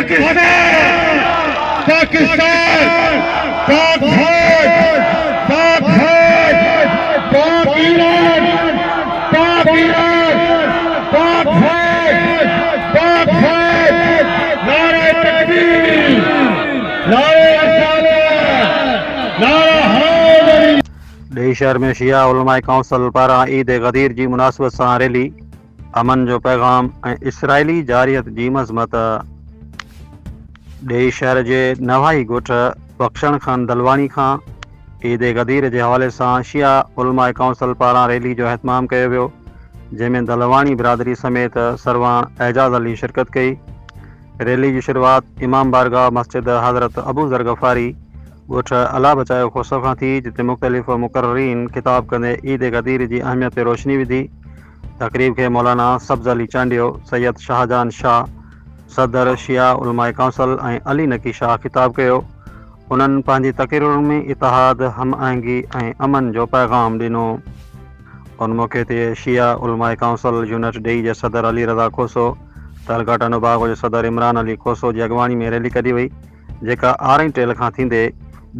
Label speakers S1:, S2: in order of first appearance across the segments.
S1: پاڪستان پاڪستان پاڪ فوج پاڪ فوج پاڪ ايران پاڪ ايران پاڪ فوج پاڪ فوج نعرہ تڪبير نعرہ رسالت نعرہ حيدري.
S2: ڏيئي شهر ۾ شيعا علماء ڪائونسل پاران عيد غدير جي مناسبت سان ريلي، امن جو پيغام ۽ اسرائيلي جارحيت جي مذمت. ڏيئي شهر جي نواحي ڳوٺ بخشڻ خان دلواڻي کان عيد غدير جي حوالي سان شيعا علماء ڪائونسل پاران ريلي جو اهتمام ڪيو ويو، جنهن ۾ دلواڻي برادري سميت سرواڻ اعجاز علي شرڪت ڪئي. ريلي جي شروعات امام بارگاهه مسجد حضرت ابوذر غفاري ڳوٺ الله بچايو کوسو کان ٿي، جتي مختلف مقررين خطاب ڪندي عيد غدير جي اهميت تي روشني وڌي. تقريب کي مولانا سبز علي چانڊيو، سيد شاهجهان شاهه، صدر شيعه علماء ڪائونسل ۽ علي نقي شاهه خطاب ڪيو. انهن پنهنجي تقريرن ۾ اتحاد، هم آهنگي ۽ امن جو پيغام ڏنو. ان موقعي تي شيعه علماء ڪائونسل يونٽ ڊي جي صدر علي رضا کوسو، تعلقه ٽنڊوباگو جي صدر عمران علي کوسو جي اڳواڻي ۾ ريلي ڪڍي وئي، جيڪا آرائين ٽيل کان ٿيندي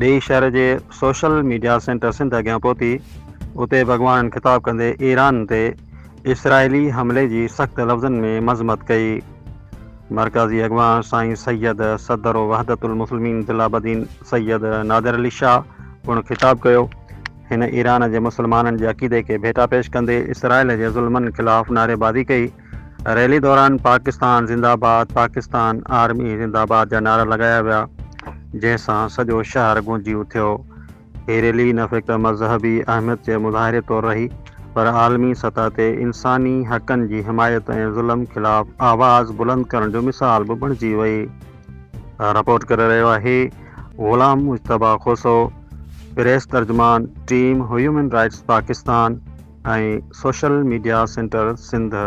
S2: ڏيئي شهر جي سوشل ميڊيا سينٽر سنڌ اڳيان پهتي، اتي به اڳواڻن خطاب ڪندي ايران تي اسرائيلي حملي جي سخت لفظن ۾ مذمت ڪئي. مرڪزي اڳواڻ سائين سيد صدر وحدت المسلمين ضلع بدين سيد نادر علي شاهه پڻ خطاب ڪيو. هن ايران جي مسلمانن جي عقيدي کي ڀيٽا پيش ڪندي اسرائيل جي ظلمن خلاف نعريبازي ڪئي. ريلي دوران پاڪستان زنده آباد، پاڪستان آرمي زنده آباد جا نعرا لڳايا ويا، جنهن سان سڄو شهر گونجي اٿيو. هي ريلي نه فقط مذهبي اهميت جي مظاهري طور رهي، پر عالمي سطح تي انساني حقن جي حمايت ۽ ظلم خلاف آواز بلند ڪرڻ جو مثال به بڻجي وئي. رپورٽ ڪري رهيو آهي غلام مجتبيٰ کوسو، پريس ترجمان team human rights Pakistan. ۽ Social media centre Sindh.